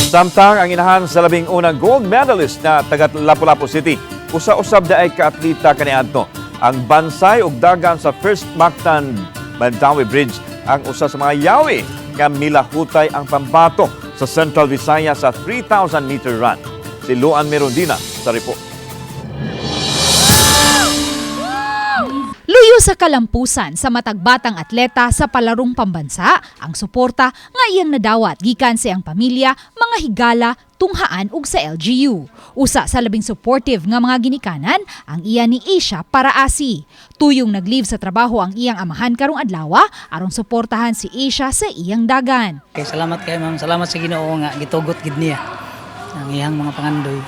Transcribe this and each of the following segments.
Samtang ang inahan sa 11 gold medalist na taga Lapu-Lapu City, usa-usab diay ka atleta kaniadto. Ang bansay ug dagan sa First Mactan Mandaue Bridge ang usa sa mga yawi nga milahutay ang pambato sa Central Visayas sa 3,000 meter run. Si Luan Merondina sa report. Luyo sa kalampusan sa matag batang atleta sa palarong pambansa, ang suporta nga iyang nadawat gikan sa iyang pamilya, mga higala, tunghaan ug sa LGU. Usa sa labing supportive nga mga ginikanan ang iya ni Asia Paraasi. Tuyong nag-leave sa trabaho ang iyang amahan karong adlaw aron suportahan si Asia sa iyang dagan. Okay, salamat kay ma'am. Salamat sa Ginoo nga gitugot gid niya ang iyang mga pangandoy.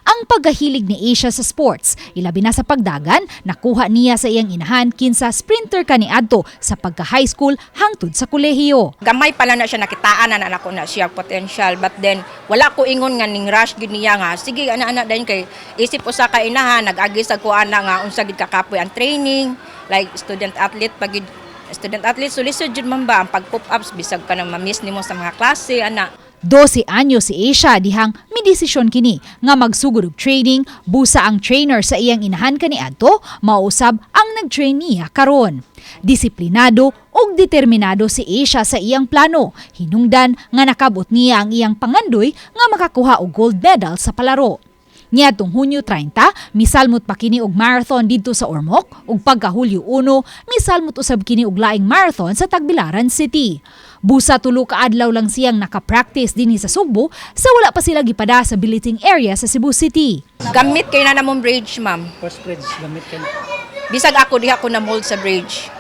Ang pagkahilig ni Asia sa sports, ilabi na sa pagdagan, nakuha niya sa iyang inahan kinsa sprinter kaniadto sa pagka-high school hangtod sa kolehiyo. Gamay pala na siya, nakitaan na na nako na siya potential, but then wala ko ingon nga ning rush gid niya nga sige ana ana dayon, kay isip usa ka inahan nag-agi sa ko ana nga unsa gid kakapoy ang training, like student athlete pag gid, student athlete, so lisod jud man ba ang pag pop ups bisag ka nang ma-miss nimo sa mga klase ana. 12 anyo si Asia dihang midesisyon kini nga magsugod og training, busa ang trainer sa iyang inahan kaniadto mausab ang nag-train niya karon. Disiplinado ug determinado si Asia sa iyang plano, hinungdan nga nakabot niya ang iyang pangandoy nga makakuha og gold medal sa palaro. Niadtong Hunyo 30, misalmot pa kini og marathon didto sa Ormoc ug pagka Hulyo 1, misalmot usab kini og laing marathon sa Tagbilaran City. Busa 3 ka adlaw lang siyang naka-practice dinhi sa Sugbo sa wala pa sila gipada sa billeting area sa Cebu City. Gamit kay na namong bridge, ma'am. First bridge gamit kay. Bisag ako diha ko na mold sa bridge.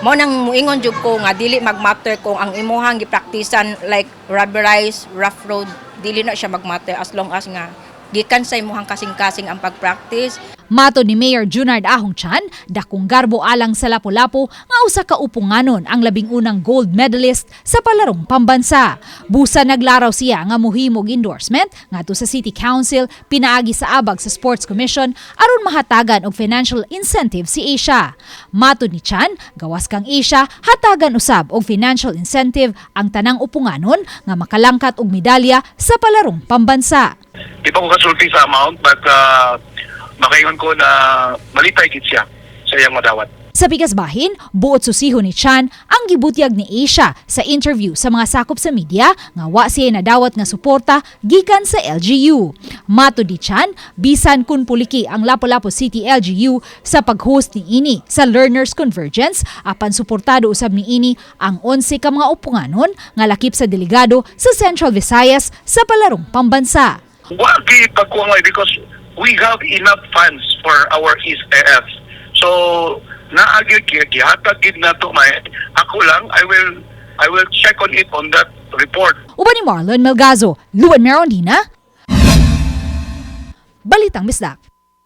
Mo nang muingon jud ko nga dili magmatter kung ang imuhang gipraktisan like rubberized, rough road, dili na siya magmatter as long as nga gikan sa imuhang kasing-kasing ang pagpractice. Matod ni Mayor Junard Ahong Chan, dakong garbo alang sa Lapu-Lapu nga usa ka uponganon ang 11 gold medalist sa palarong pambansa. Busa naglaraw siya nga muhimog endorsement ngadto sa City Council pinaagi sa abag sa Sports Commission aron mahatagan og financial incentive si Asia. Matod ni Chan, gawas kang Asia, hatagan usab og financial incentive ang tanang uponganon nga makalangkat og medalya sa palarong pambansa. Di pa ko kasulti sa amount, but makaingon ko na malipay gid siya sa iyang madawat. Sa pikas bahin, buot susiho ni Chan ang gibutyag ni Asia sa interview sa mga sakop sa media nga wa siya nadawat nga suporta gikan sa LGU. Matod ni Chan, bisan kun puliki ang Lapu-Lapu City LGU sa pag-host ni ini sa Learners Convergence, apan suportado usab ni ini ang 11 ka mga uponganon nga lakip sa delegado sa Central Visayas sa palarong pambansa. Wa gi pagkuha because we have enough funds for our ESAF. So naagi gihatag gid nato may ako lang, I will check on it on that report. Uban ni Marlon Melgazo, Luan Merondina, Balitang Bisdak.